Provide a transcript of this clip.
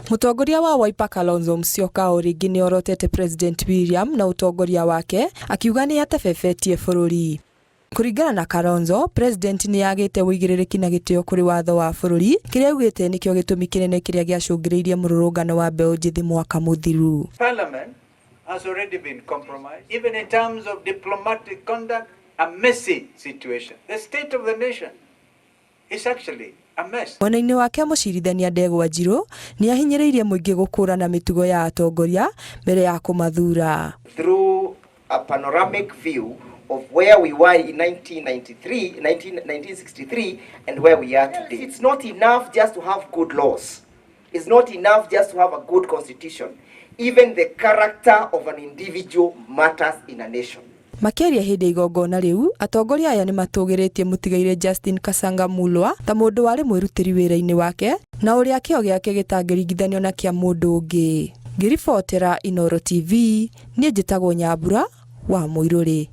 Mũtongoria wa Wiper Kalonzo Musyoka o rĩngĩ nĩ orotete President William na ũtongoria wake, akiuga nĩ atebebetie bũrũri. Kũringana na Kalonzo, President nĩ agĩte ũigĩrĩrĩki na gĩtĩo kũrĩ watho wa bũrũri, kĩrĩa augĩte nĩkĩo gĩtũmi kĩnene kĩrĩa gĩacũngĩrĩirie mũrũrũngano wa mbeũ njĩthĩ mwaka mũthiru. Parliament has already been compromised, even in terms of diplomatic conduct, a messy situation. The state of the nation is actually a mess. Mwena-inĩ wake mũcirithania Ndegwa Njirũ nĩ ahinyĩrĩirie mũingĩ gũkũrana mĩtugo ya atongoria mbere ya kũmathuura. Through a panoramic view of where we were in 1993, 1963 and where we are today. It's not enough just to have good laws. It's not enough just to have a good constitution. Even the character of an individual matters in a nation. Makĩaria hĩndĩ ya igongona rĩu, atongoria aya nĩ matũgĩrĩtie mũtigairĩ Justin Kasanga Mulwa ta mũndũ warĩ mwĩrutĩri wĩra-inĩ wake na ũrĩa kĩo gĩake gĩtangĩringithanio na kĩa mũndũ ũngĩ. Ngĩribotera Inooro TV, niĩ njĩtagwo Nyambura wa Mũirũrĩ.